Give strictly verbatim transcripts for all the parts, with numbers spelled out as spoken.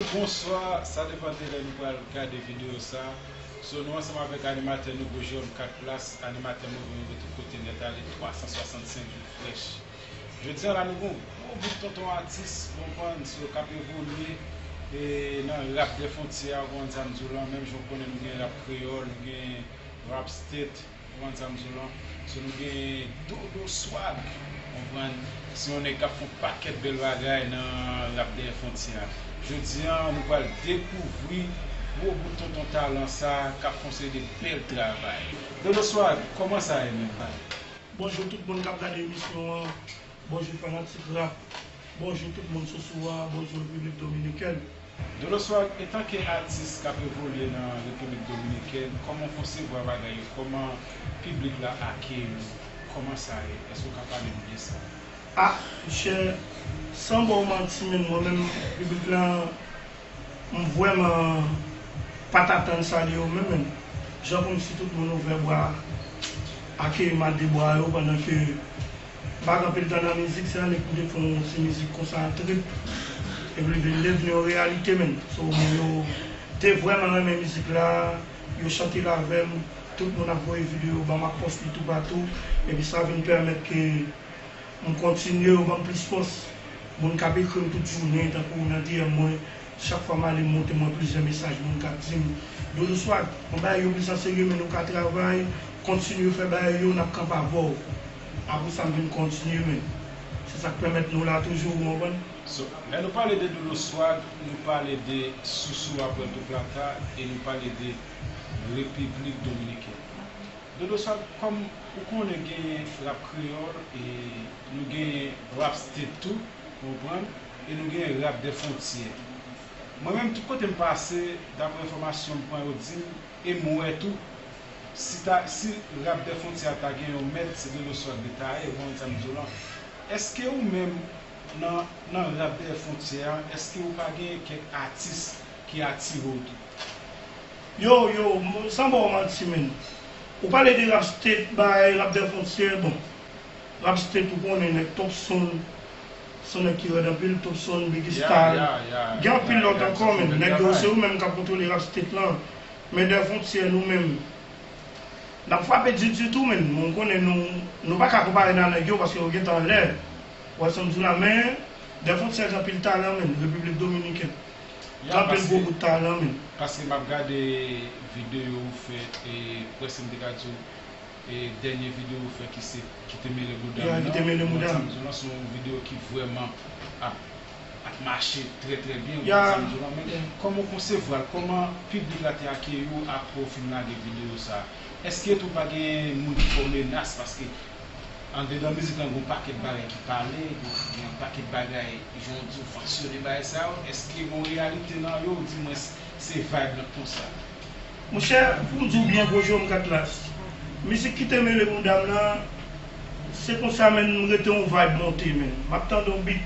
Bonswa, sa depann de lè nou pral gade videyo sa. So, nou ansanm avèk animatè nou, Gwo Jewòm kat plas, animatè mwen vin rive tout kote nèt ale twa san swasannsenk jou frèch. Jodi a la, nou gen yon gwo bout tonton atis, ou konprann, so, k ap evolye e nan rap dè fwontyè a, ou konprann sa m di w lan, menm jan w konnen nou gen rap kreyòl, nou gen rap state, ou konprann sa m di w lan. So, nou gen Dodo Swag, ou konprann, se yon nèg k ap fè yon pakèt bèl bagay nan rap dèyè fwontyè a. Jodi a, nou pral dekouvri gwo bout tonton talan sa k ap fè yon seri de bèl travay. Dodo Swag, kòman sa ye menm? Bonjou tout moun k ap gade emisyon an. Bonjou fanatik rap. Bonjou tout moun Sousou a. Bonjou Repiblik Dominikèn. Dodo Swag, antanke atis k ap evolye nan Repiblik Dominikèn, kòman w konsevwa bagay yo? Kòman piblik la akeyi w? Kòman sa ye? Èske w ka pale m de sa? Ah, monchè, san ba w manti, menm mwen menm, piblik la, m vrèman pa t atann sa de yo menm, menm. Jan kòmsi tout moun ouvè bra, akeyi m a de bra yo, pandan ke m pa gen anpil tan nan mizik, se yon nèg ki te fè yon ti mizik konsa, trip, epi li vin devni yon reyalite, menm. So, moun yo te vrèman renmen mizik la, yo chante l avè m, tout moun ap voye videyo ban m, ap pòs li toupatou, epi sa vin pèmèt ke m kontinye, yo ban m plis fòs. Moun k ap ekri m tout jounen, tankou nan D M mwen, chak fwa m ale, m monte m wè plizyè mesaj moun k ap di m, Dodo Swag, pran bagay yo plis an serye, men nou ka travay, kontinye fè bagay yo, n ap kanpe avè w. Apre sa, m vin kontinye, men se sa k pèmèt nou la toujou, ou konprann? So, lè nou pale de Dodo Swag, nou pale de Sousou a Puerto Plata, e nou pale de Repiblik Dominikèn. Dodo Swag, kòm ou konnen, gen rap kreyòl, e nou gen rap state tou, ou konprann, e nou gen rap dè fwontyè. Mwen menm, tout kote m pase, daprè enfòmasyon m pran, yo di m, e m wè tou, si ta, si rap dè fwontyè a ta gen yon mèt, se Dodo Swag li ta ye, ou konprann sa m di w lan. Èske ou menm, nan, nan rap dèyè fwontyè a, èske ou pa gen kèk atis ki atire w tou? Yo, yo, m, san ba w manti, menn. Ou pale de rap state, bay, rap dèyè fwontyè, bon. Rap state, ou konnen, nèg Topson, se yon nèg ki rèd anpil, Topson, Biggie Style. Gen anpil lòt ankò, menn. Nèg yo, se yo menm k ap kontwole rap state lan. Men dèyè fwontyè, nou menm, n ap frape di, di tou, menn. Ou konnen nou, nou pa ka konpare n a nèg yo, paske yo gentan anlè. Ou wè sa m di w la, men dèyè fwontyè gen anpil talan, menn, Repiblik Dominikèn. Gen anpil gwo bout talan, menn. Paske m ap gade videyo ou fè, e prèske m te ka di w, e dènye videyo ou fè ki se Kite Mele Mouda m nan. Kite Mele Mouda m. Sa m di w lan, se yon videyo ki vrèman ap, ap mache trè, trè byen, ou konprann sa m di w lan, men kòman w konsevwa l, kòman piblik la te akeyi w apre w fin lage videyo sa a? Èske tou pa gen moun ki fè w menas? Paske andedan mizik lan, gen yon pakèt bagay ki pale, gen, gen yon pakèt bagay, jan w di, w fanksyone bagay sa yo. Èske gen yon reyalite nan yo, oudimwens, se vibe lan k konsa? Monchè, pou m di w byen, Gwo Jewòm Katlas, mizik Kite Mele Mouda m nan, se konsa, menn, m rete yon vibe monte, menn. M ap tande yon beat,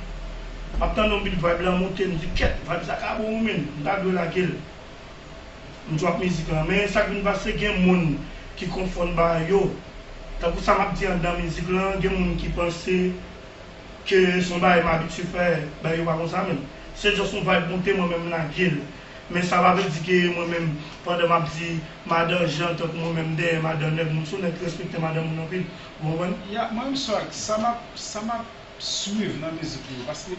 m ap tande yon beat, vibe lan monte, m di, kèt, vibe sa ka bon wi, menn, m ta dwe lage l. M drop mizik lan. Men sa k vin pase, gen moun ki konfonn bagay yo. Tankou sa m ap di anndan mizik lan, gen moun ki panse ke se yon bagay m abitye fè, bagay yo pa konsa menm. Se just yon vibe monte, mwen menm m lage l. Men sa pa vle di ke mwen menm, pandan m ap di Madan Jan, tankou mwen menm dèyè madan nèg, mwen se yon nèg ki respekte madan moun anpil. Ou konprann? Ya, mwen menm Swag, sa m ap, sa m ap swiv nan mizik ou yo, paske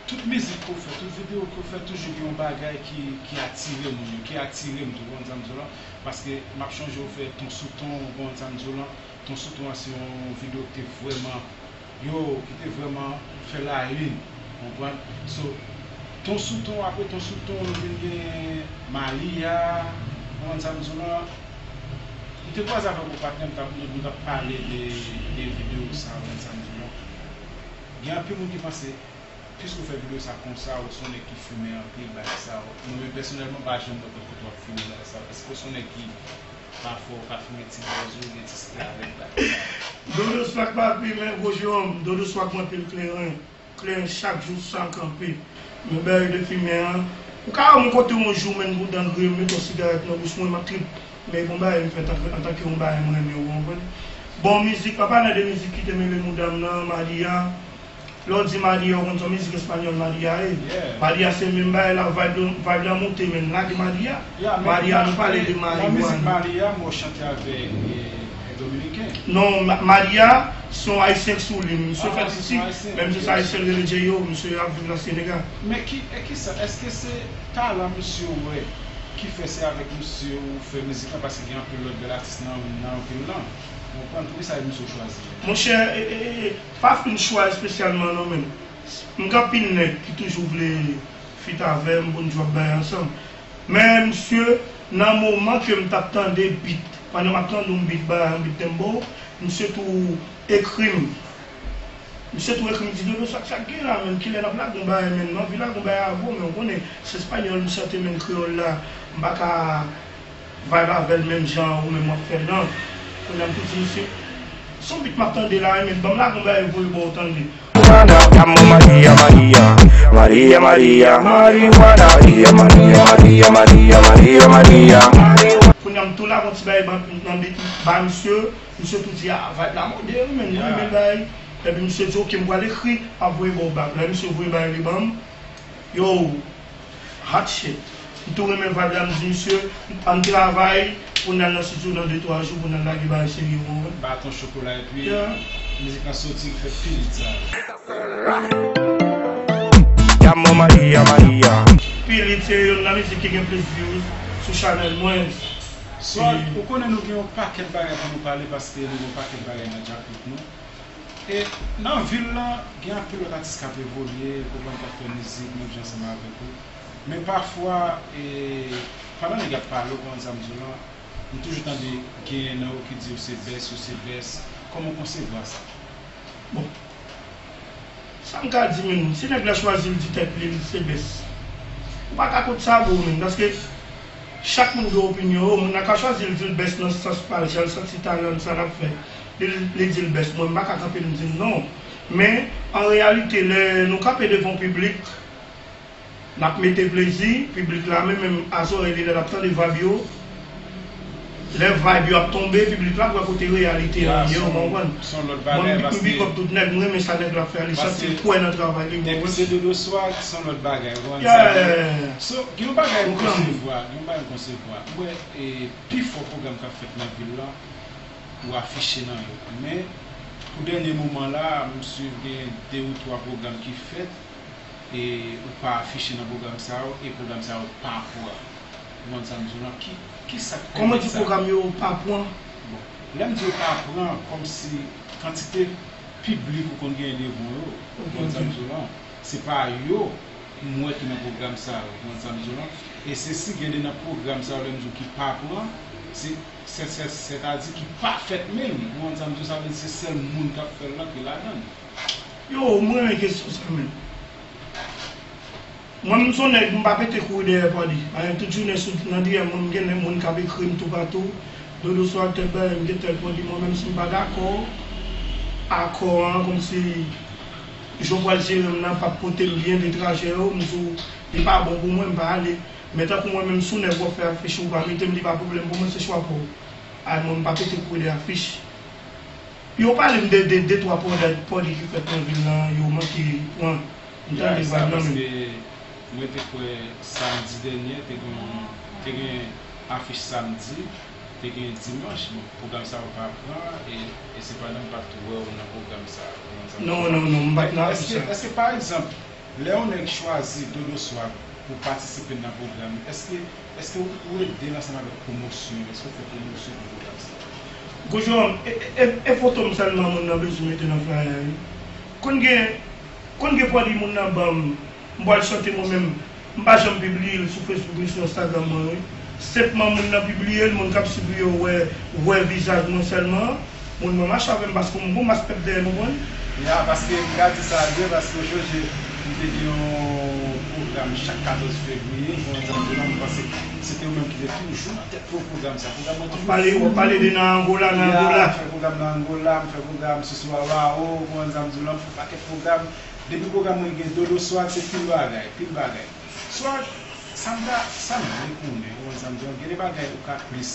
tout mizik ke w fè, tout videyo ke w fè, toujou gen yon bagay ki, ki atire moun yo, ki atire m tou, ou konprann sa m di w lan, paske m ap chonje w fè Ton sou ton, ou konprann sa m di w lan, Ton sou ton an se yon videyo ki te vrèman, yo, ki te vrèman fè la une, ou konprann? So, Ton sou ton, apre Ton sou ton, nou vin gen Malia, ou konprann sa m di w lan, m te kwaze avèk yon patnè, m t ap, nou, nou t ap pale de, de videyo sa, ou konprann sa m di w lan. Gen anpil moun ki panse, piske w fè videyo sa konsa, ou se yon nèg ki fimen anpil, bagay sa yo. Mwen menm pèsonèlman, m pa janm wè kot kote w ap fimen bagay sa yo. Èske w se yon nèg ki, pafwa, w ka fimen ti bèz ou, gen ti sigarèt, bagay sa yo? Dodo Swag pa fimen, Gwo Jewòm, Dodo Swag pran pil kleren. Kleren chak jou san kanpe. Men bagay de fimen an, ou ka wè m yon kote yon jou, menn, pou dan griye m, mete yon sigarèt nan bouch mwen, m ap trip. Men e bon bagay m fè antanke, antanke yon bagay m renmen, ou konprann? Bon mizik, pa pale de mizik Kite Mele Mouda m nan, Malia. Lè w di Maria, ou konn se yon mizik espanyòl Maria ye. Maria se menm bagay la, vibe, vibe la monte, men lage Maria. Maria, nou pale de marijuana. Nan mizik Maria, mwen chante avèk, eh, eh, Dominiken. Non, Ma- Maria, se yon ayisyen k sou li. Misye fèt isi, men misye se ayisyen, l rele J O, misye ap viv nan Senegal. Men ki, e ki sa, èske se talan misye wè ki fè se avèk misye ou fè mizik la, paske gen anpil lòt bèl atis nan, nan vil lan? Ou konprann, poukisa misye chwazi? Monchè, e, e, e, pa fin chwa espesyalman non, men m gen anpil nèg ki toujou vle feat avè m pou n drop bagay ansanm. Men misye, nan moman ke m t ap tande beat, pandan m ap tande yon beat, ba yon beat dembow, misye tou ekri m. Misye tou ekri m, di, "Dodo, sa k, sa k gen la, menm? Kilè n ap lage yon bagay, menm? M anvi lage yon bagay avè w, men w konnen, se espanyòl m chante, menm kreyòl la, m pa ka vibe avè l menm jan ou menm w ap fè l lan." Kounye a m tou di misye, "Se yon beat m ap tande la, men ban m lage yon bagay voye ba w tande." Marijuana, llamo María, María, María, María, marihuana, María, María, María, María, María, María. Kounye a m tou lage yon ti bagay ban, nan beat, ba misye, misye tou di, "Ah, vibe la mode wi, men nou renmen l bay." Epi misye di, "Ok, m pral ekri, m ap voye ba w back." Lè misye voye bagay li ban m, yo, hot shit. M tou renmen vibe la, m di misye, "Ann travay pou n al nan studio nan de twa jou pou n al lage bagay serye, ou konprann?" Baton chokola, epi mizik lan soti, li fè pilit sa. Llamo María, María. Pilit se youn nan mizik ki gen plis views sou chanèl mwen. Swag, ou konnen nou gen yon pakèt bagay pou nou pale, paske nou gen yon pakèt bagay nan djakout nou. E nan vil lan, gen anpil lòt atis k ap evolye, ou konprann, k ap fè mizik, menm jan ansanm avèk ou. Men pafwa, e, pandan nèg ap pale, ou konprann sa m di w lan, m toujou tande genyen nan yo ki di yo se bèst, yo se bèst. Kòman w konsevwa sa? Bon, sa m ka di menm, si nèg la chwazi l di tèt li, li se bèst, ou pa ka kont sa pou ou menm, paske chak moun gen opinyon yo. Moun nan ka chwazi l di l bèst nan sans pa l, jan l santi talan l, sa l ap fè. Li, li di l bèst. Mwen, m pa ka kanpe m di l non. Men, an reyalite, lè nou kanpe devan yon piblik, n ap mete plezi, piblik la menm, menm a zòrèy li lè l ap tande vibe yo. Lè vibe yo ap tonbe, piblik la ap wè kote reyalite an ye, ou konprann? Mwen, m big up tout nèg, m renmen sa nèg la ap fè a, li santi l kwè nan travay li, ou konprann? Depi se Dodo Swag, se yon lòt bagay, ou konprann sa m di w? So, gen yon bagay m konsevwa, gen yon bagay m konsevwa. M wè, e, pifò pwogram k ap fèt nan vil lan, ou afiche nan yo. Men, pou dènye moman la, m swiv gen de ou twa pwogram ki fèt, e ou pa afiche nan pwogram sa yo, e pwogram sa yo pa pran. Ou konprann sa m di w lan? Ki, ki sa k pèmèt sa? Kòman di pwogram yo pa pran? Bon, lè m di yo pa pran, kòmsi kantite piblik ou konn genyen devan yo, ou konprann sa m di w lan? Se pa yo m wè ki nan pwogram sa yo, ou konprann sa m di w lan? E se si gen de nan pwogram sa yo, lè m di w ki pa pran, se, se, se, sètadi ki pa fèt menm, ou konprann sa m di w? Sa vle di se sèl moun k ap fè l lan ki ladan l. Yo, m renmen kesyon sa menm. Mwen, m se yon nèg, m pa pete kouri dèyè Pòdi. Paske tout jounen sou, nan D M mwen, m gen moun k ap ekri m toupatou. Dodo Swag tèl bagay, m gen tèl pwodui. Mwen menm, si m pa dakò, akò an, kòmsi jan w pral jere m nan p ap pote m byen de trajè yo, m di w, li pa bon pou mwen, m pa ale. Men tankou mwen menm, si w nèg w ap fè afich ou pa mete m, li pa pwoblèm pou mwen, se chwa pa w. Ay, mwen, m pa pete kouri dèyè afich. Yo pale m de, de, de twa pwodui, pwodui ki fèt nan vil lan, yo manke pran. M tande vibe nan men. Paske mwen te kwè samdi dènye, te gen, te gen afich samdi, te gen dimanch, bon, pwogram sa yo pa pran, e, e sepandan m pa t wè w nan pwogram sa yo. Non, non, non, m pa t nan afich sa. Èske, èske, pa egzanp, lè yon nèg chwazi Dodo Swag pou patisipe nan pwogram li, èske, èske ou, ou ede l ansanm avèk pwomosyon? Èske ou fè pwomosyon pou pwogram sa? Gwo Jewòm, e, e, e, e foto m sèlman moun nan bezwen mete nan flyer a, wi. Konn gen, konn gen pwodui moun nan ban m, m pral chante mwen menm, m pa janm pibliye l sou Facebook ni sou Instagram mwen, wi. Senpman moun nan pibliye l, moun k ap swiv li yo wè, wè vizaj mwen sèlman. Moun nan mache avè m paske m gon mas pèp dèyè m, ou konprann? Ya, paske m ka di sa vre, paske w sonje, m te gen yon pwogram chak katòz fevriye, bon, egzanp, m panse se te ou menm ki te toujou nan tèt pwogram sa. Pwogram mwen toujou fou. Pale, ou pale de nan Angola, nan Angola. Ya, m fè pwogram nan Angola, m fè pwogram sou, sou Awao, ou konprann sa m di w lan, m fè pakèt pwogram. Depi pwogram mwen gen Dodo Swag, se pil bagay, pil bagay. Swag, sa m ta, sa m vle konnen, ou konprann sa m di w lan, gen de bagay ou ka plis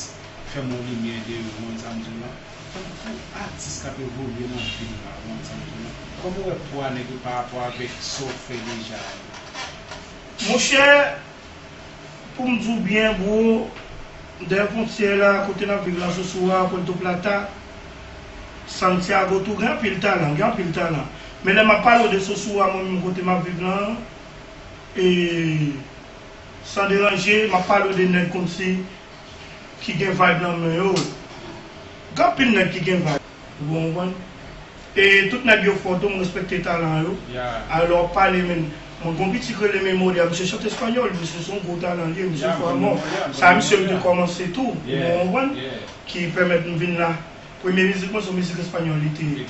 fè m yon limyè de yo, ou konprann sa m di w lan. Pou atis k ap evolye nan vil la, ou konprann sa m di w lan, kòman w wè pwa nèg yo pa rapò avèk sa w fè deja a? Monchè, pou m di w byen, bro, dèyè fwontyè la, kote n ap viv la, Sosua, Puerto Plata, Santiago, tou gen anpil talan, gen anpil talan. Men lè m ap pale w de Sosua, mwen menm kote m ap viv lan, e, san deranje, m ap pale w de nèg kòmsi ki gen vibe nan men yo. Gen anpil nèg ki gen vibe. Ou konprann? E tout nèg yo fò tou, m respekte talan yo. Alò, pale, men, mwen gen yon piti k rele Memoria, misye chante espanyòl, misye se yon gwo talan li ye, misye fò amò. Sa misye m te kòmanse tou, ou konprann? Ki pèmèt m vin la. Premye mizik mwen se yon mizik espanyòl li te ye.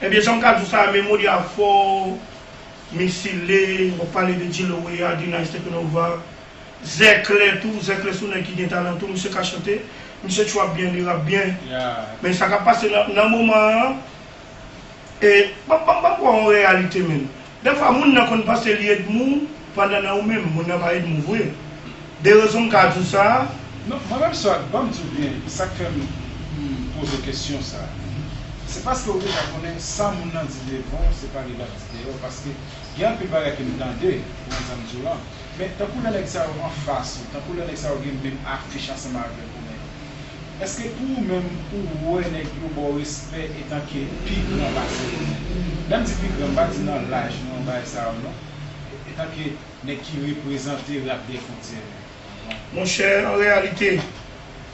Ebyen, jan m ka di w sa, Memoria fò, Misile, w ap pale de Djilo Wea, D-Nice, Teknova, Zèklè tou, Zèklè se yon nèg ki gen talan tou, misye ka chante, misye trap byen, li rap byen. Men sa k ap pase nan, nan moman an, e, ban, ban, ban m ba w yon reyalite, menn. Dèfwa, moun nan konn panse li edmi w, pandan nan ou menm, moun nan pa edmi w vre. De rezon m ka di w sa. Non, mwen menm, Swag, ban m di w byen, sa k fè m, m poze w kesyon sa a. Se paske w deja konnen sa moun nan di devan w, se pa li l ap di dèyè w, paske gen anpil bagay ke m tande, ou konn sa m di w lan. Men tankou lè nèg sa yo anfas ou, tankou lè nèg sa yo gen menm afich ansanm avèk ou, men èske pou ou menm, ou wè nèg yo ba w respè etanke pi gran pase ou menm? Lè m di pi gran, m pa di nan laj, nan bagay sa yo non. Etanke nèg ki reprezante rap dèyè fwontyè menm. Monchè, an reyalite,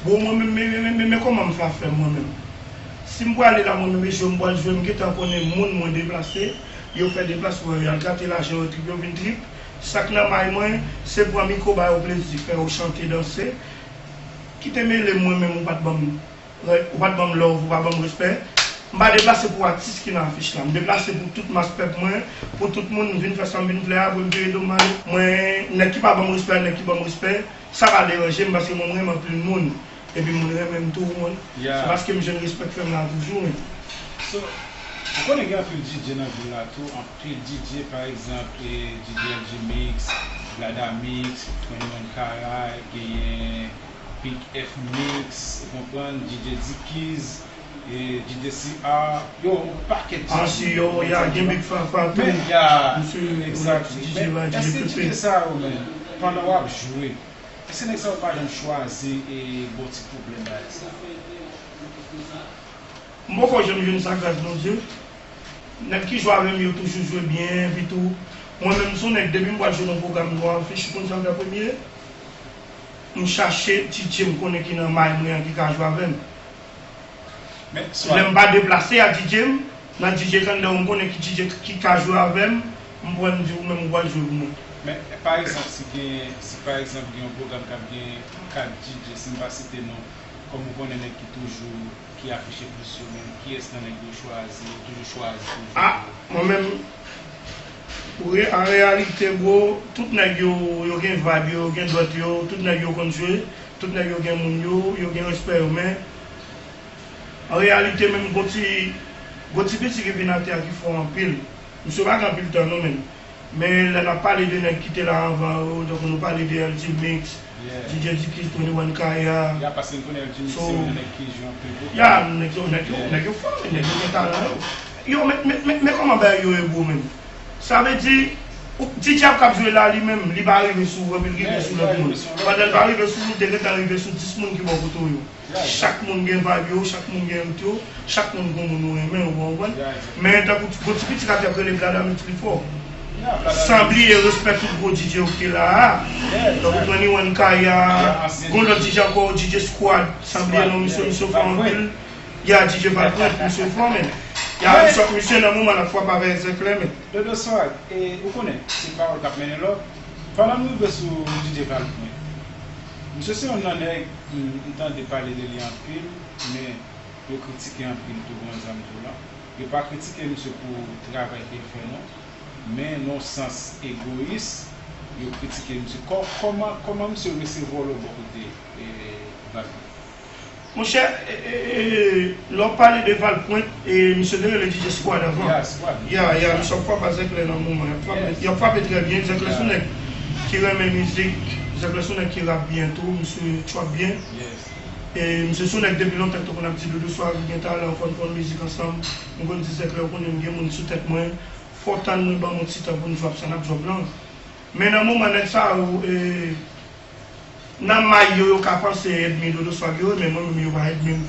bon, mwen menm, men, men, men, men kòman m fè afè m mwen menm? Si m prale la mwen menm e jwe, m pral jwe, m gentan konnen moun mwen deplase, yo fè deplasman, yo al gate lajan, yo trip, yo vin trip. Sa k nan may mwen, se pran mikwo ba yo plezi, fè yo chante, danse. Kite mele m mwen menm, ou pa t ban m, ou pa t ban m love, ou pa ban m respè. M pa deplase pou atis ki nan afich la, m deplase pou tout mas pèp mwen, pou tout moun, m vin fè sa m vin fè a, pou m vire do m ale. Mwen, nèg ki pa ban m respè, nèg ki ban m respè, sa pa deranje m, paske mwen, m renmen anpil moun. Epi moun renmen m tou, ou konprann? Se paske m jwenn respè k fè m la toujou, men. So, ou konnen gen anpil D J nan vil la tou, anpil D J, pa egzanp, e, D J L G Mix, Blada Mix, Twenty One Kara, genyen Big F Mix, ou konprann, D J Dickies, e, D J C R, yo, yon pakèt D J. Ansi yo, ya, gen Big Fafa tou. Men, ya, egzakte. Men èske D J sa yo, men, pandan w ap jwe, èske nèg sa yo pa janm chwazi e ba w ti pwoblèm bagay sa? M poko janm jwenn sa gras Bondye. Nèg ki jwe avè m yo toujou jwe byen, epi tou, mwen menm m se yon nèg, depi m pral jwe nan pwogram, m gon afich, ou konn sa m fè premye? M chache D J m konnen ki nan may mwen an ki ka jwe avè m. Lè m pa deplase a D J m, nan D J kandè m konnen ki D J ki ka jwe avè m, m pran m di ou menm ou pral jwe pou mwen. Men, pa egzanp, si gen, si pa egzanp gen yon pwogram k ap gen kat D J, si m pa site non, kòm ou konnen nèg ki toujou, ki afiche plis yo menm, kiyès nan nèg yo chwazi, yo toujou chwazi pou jwe pou ou? A, mwen menm, pou re, an reyalite, bro, tout nèg yo, yo gen vibe yo, yo gen dwèt yo, tout nèg yo konn jwe, tout nèg yo gen moun yo, yo gen respè yo, men, an reyalite, menm gon ti, gon ti piti ki vin atè a ki fò anpil. Misye pa gen anpil tan non, menm. Men lè n ap pale de nèg ki te la anvan yo, donk nou pale de L G Mix, D J Dickies, Twenty One Kaya. Ya, paske n konnen L G Mix se youn nan nèg ki jwe anpil vokal. Ya, nèg yo, nèg yo, nèg yo fò, men nèg yo gen talan yo. Yo, men, men, men, men kòman bagay yo ye bro menm? Sa vle di, ou, D J ap k ap jwe la li menm, li pa rive sou ou, epi l rive sou lòt moun. Pandan l pa rive sou ou, l te gentan rive sou dis moun ki bò kote w yo. Chak moun gen vibe yo, chak moun gen rit yo, chak moun gon moun yo renmen, ou konprann? Men tankou gon ti pitit atè k rele Blada Mix li fò. San bliye respè tout gwo D J yo ki te la a. Tankou Twenty One Kaya, gon lòt D J ankò, D J Squad, san bliye non misye, misye fò anpil. Ya, D J Valprent, misye fò, men. Ya, misye, misye nan moman l ap frape avèk Zèklè, men. Dodo Swag, e, ou konnen, se pawòl k ap mennen lòt. Pandan m rive sou D J Valprent, misye se youn nan nèg, m, m tande pale de li anpil, men yo kritike anpil tou, konn sa m di w lan. Yo pa kritike misye pou travay ke l fè, non. Men, nan yon sans egoyis, yo kritike misye. Kò, kòman, kòman misye resevwa w bò kote, e, Valprent? Monchè, e, e, e, lè w pale de Valprent, e, misye te rele D J Squad avan. Ya, Squad. Ya, ya, misye ap frape a Zèklè nan moman. Y ap frape, y ap frape trè byen. Zèklè se yon nèg ki renmen mizik. Zèklè se yon nèg ki rap byen tou. Misye trap byen. E, misye se yon nèg depi lontan ki te konn ap di Dodo Swag gen talan, fò n fè yon mizik ansanm. M konn di Zèklè, ou konnen m gen moun sou tèt mwen. Fò w tann mwen ban m yon ti tan pou n djòb sa n ap djòb lan. Men nan moman nèg sa yo, e, nan may yo, yo ka panse ènmi Dodo Swag yo, men mwen menm yo pa ènmi m.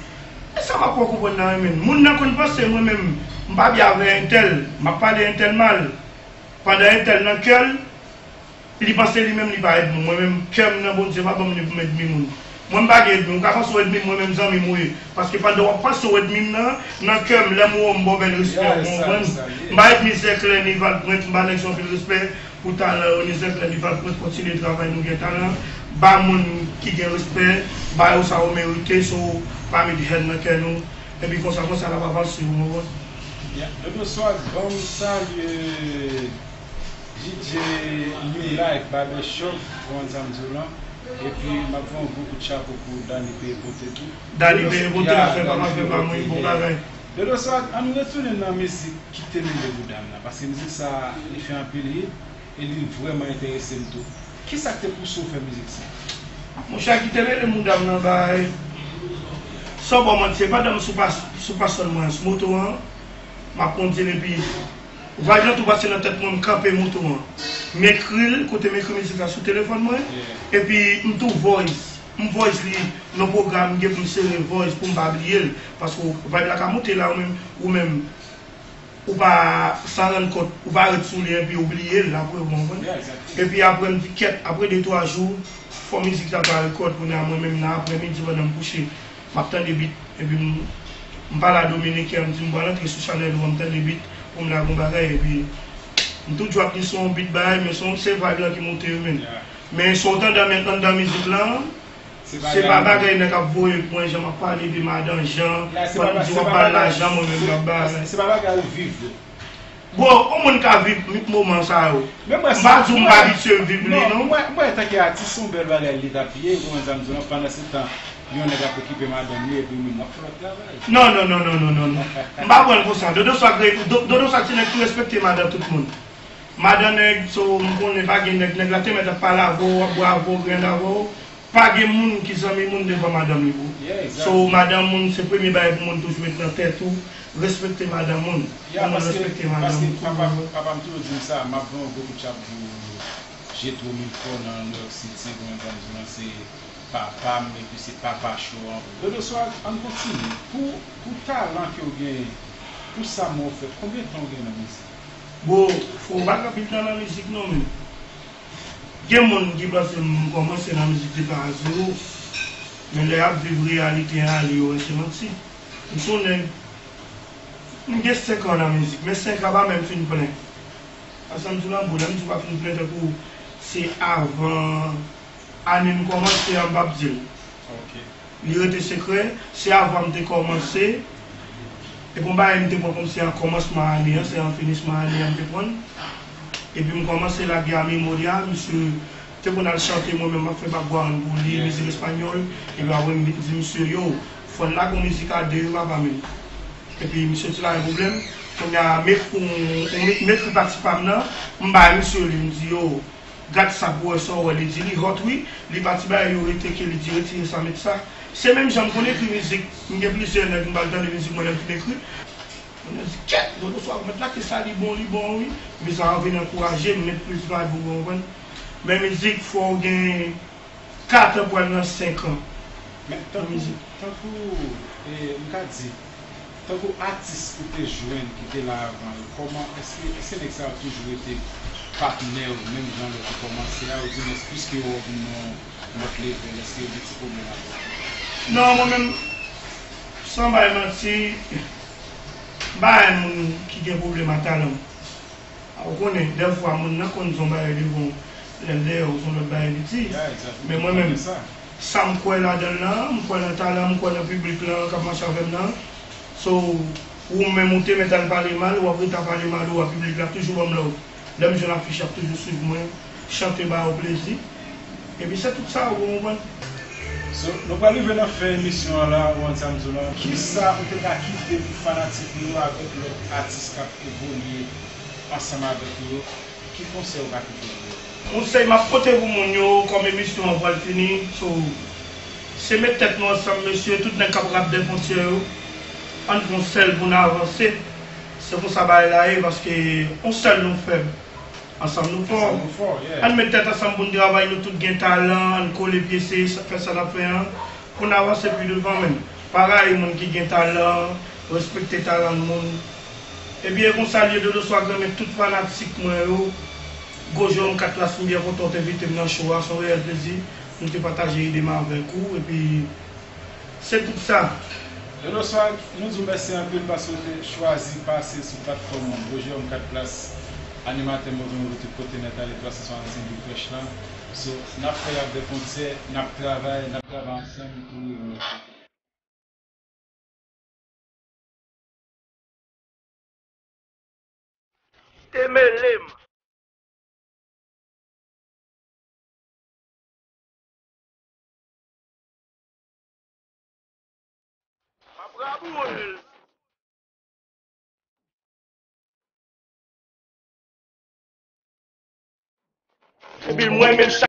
E sa m ap konprann nan renmen. Moun nan konn panse mwen menm, m pa byen avè entèl, m ap pale entèl mal. Pandan entèl nan kè l, li panse li menm li pa ènmi m. Mwen menm, kè m nan Bondye pa ban m li pou m ènmi moun. Mwen m pa gen ènmi. Ou ka panse w ènmi m, mwen menm zanmi m ou ye. Paske pandan w ap panse w ènmi m nan, nan kè m, lè m wè w, m ba w bèl respè, ou konprann? M pa ènmi Zèklè ni Valbrent, m ba nèg sa anpil respè pou talan yo, ni Zèklè ni Valbrent, kontinye travay, nou gen talan. Ba moun ki gen respè, ba yo sa yo merite, so pa met hèn nan kè nou. Epi konsa, konsa, l ap avanse, ou konprann? Ya, Dodo Swag, ban m salye D J New Life Barbershop, ou konprann sa m di w lan. Epi, m ap voye yon gwo kout chapo pou Dany Peye Pote tou. Dany Peye Pote, afè pa m, afè pa mwen, bon bagay. Dodo Swag, ann retounen nan mizik Kite Mele Bouda m nan, paske mizik sa, li fè anpil hit, e li vrèman enterese m tou. Kisa k te pouse w fè mizik sa? Monchè, Kite Mele Bouda m nan bay. San ba w manti, se pandan m sou pas-, sou pasòn mwen an, sou moto an, m ap kondui l epi vibe lan tou pase nan tèt mwen, m kanpe moto an. M ekri l, kote m ekri mizik la sou telefòn mwen, epi m tou voice. M voice li nan pwogram, m gen pou m sere voice pou m pa bliye l. Paske vibe la ka monte la, ou menm, ou menm, ou pa, san rann kont, ou pa ret sou li epi ou bliye l apre, ou konprann? Epi apre m di, kèt, apre de twa jou, fò mizik sa ta rekòd, kounye a mwen menm nan aprèmidi pandan m kouche, m ap tande beat, epi m, m pale a Dominique, m di m pral antre sou chanèl ou an, m tande beat, pou m lage yon bagay, epi m toujou ap li sou yon beat bagay, men se yon, se vibe lan ki monte yo menm. Men sa w tande anndan mizik lan, se pa bagay nèg ap voye pou mwen, jan m ap pale de madan, jan, pandan m di w ap ba l lajan, mwen menm m ap ba l. Se pa bagay ou viv yo. Bon, yon moun ka viv moman sa yo. M pa di w m pa abitye viv li, non. Mwen, mwen, tanke atis, se yon bèl bagay li t ap ye, ou konprann sa m di w lan, pandan se tan, yon nèg ap okipe madanm li, epi ou menm w ap fè lòt travay. Non, non, non, non, non, non, non. M pa pran l konsa. Dodo Swag, Dodo Swag se nèg ki respekte madan tout moun. Madan nèg, so, m konnen pa gen nèg, nèg la te mèt ap pale avè w, ap bwè avè w, griyen avè w. Pa gen moun ki zanmi moun devan madanm li, bro. So, madanm moun, se premye bagay pou moun toujou met nan tèt ou, respekte madanm moun. Pou moun respekte madanm ou tou, bro. Papa m toujou di m sa, m ap voye yon gwo kout chap pou Jetro Milfort nan New York City, konn sa m di w lan, se papa m, epi se papa show an. Dodo Swag, ann kontinye. Pou, pou talan ke w genyen, pou sa mwen w fè, konbyen tan w gen nan mizik? Bro, frè, w pa gen anpil tan nan mizik non, men. Gen moun ki panse m kòmanse nan mizik depi a zewo, men lè y ap viv reyalite a, yo wè se manti. M se yon nèg, m gen senk an nan mizik, men senk an pa menm fin plen. Sa m di w lan, bro, lè m di w pa fin plen, tankou se avan ane m kòmanse a, m p ap di l. Li rete sekrè, se avan m te kòmanse. E bon bagay m te pran kòmsi an kòmansman ane an, se an finisman ane an m te pran l. Epi m kòmanse lage a Memoria, misye te konn al chante, mwen menm m ap fè background pou li, mizik espanyòl. Epi apre m vin di misye, yo, fò n lage yon mizik a de wi papa menm. Epi misye di pa gen pwoblèm. Kounye a m ekri yon, yon, m ekri pati pa m nan, m bay misye li, m di, yo, gad sa pou wè sa w wè, li di li hot wi, li pati bagay yo rete ke li di retire sa met sa. Se menm jan m konn ekri mizik, m gen plizyè nèg m ba l tande mizik mwen lè m fin ekri. Moun yo di, kèt, Dodo Swag mèt la, kisa li bon, li bon wi. Epi sa vin ankouraje m, met plis vibe, ou konprann. Men mizik, fò w gen kat an pral nan senk an. Men tankou, tankou, e, m ka di, tankou atis ou te jwenn ki te la avan yo, kòman, èske, èske nèg sa yo toujou rete patnè w, menm jan lè w te kòmanse a, oudimwens, piske yo wè w vin nan yon lòt level, èske yo gen ti pwoblèm avè w? Non, mwen menm, san bay manti, m pa yon moun ki gen pwoblèm ak talan m. Ou konnen, dèfwa, moun nan konn di yon bagay devan w, lè l dèyè w, se yon lòt bagay li di. Men mwen menm, sa m kwè ladan l lan, m kwè nan talan, m kwè nan piblik lan k ap mache avè m nan. So, ou menm ou te mèt al pale mal, w ap rete ap pale mal ou a, piblik la ap toujou ban m love. Lè m jwenn afich, y ap toujou swiv mwen, chante ba yo plezi. Epi se tout sa, ou konprann? So, nou pral rive nan fen emisyon an la, ou konn sa m di w lan. Kisa ou te ka kite pou fanatik nou yo avèk lòt atis k ap evolye ansanm avèk ou yo? Ki konsèy ou ka kite pou yo? Konsèy m ap pote pou moun yo, kòm emisyon an pral fini, so, Se met tèt nou ansanm, mesye, tout nèg k ap rap dè fwontyè yo. Ann fè yon sèl pou n avanse. Se konsa bagay la ye, paske yon sèl nou fèb. Ansanm nou fò. Ansanm nou fò, yeah. Ann met tèt ansanm pou n travay, nou tout gen talan, ann kole pye, se fè sa n ap fè an, pou n avanse pi devan menm. Pa rayi moun ki gen talan, respekte talan moun. Epi e konsa l ye, Dodo Swag renmen tout fanatik mwen yo. Gwo Jewòm Katlas, m byen kontan w te envite m nan show a, se yon reyèl plezi pou m te pataje ide m avèk ou, epi se tout sa. Dodo Swag, nou di w mèsi anpil paske w te chwazi pase sou platfòm nou. Gwo Jewòm Katlas, animatè moto moto tout kote nèt ale twa san swasannsenk Big Fresh lan. So, n ap fè rap dè fwontyè, n ap travay, n ap travay ansanm pou rive yon lòt kote. Te mele m. M ap raboure l. Epi mwen menm,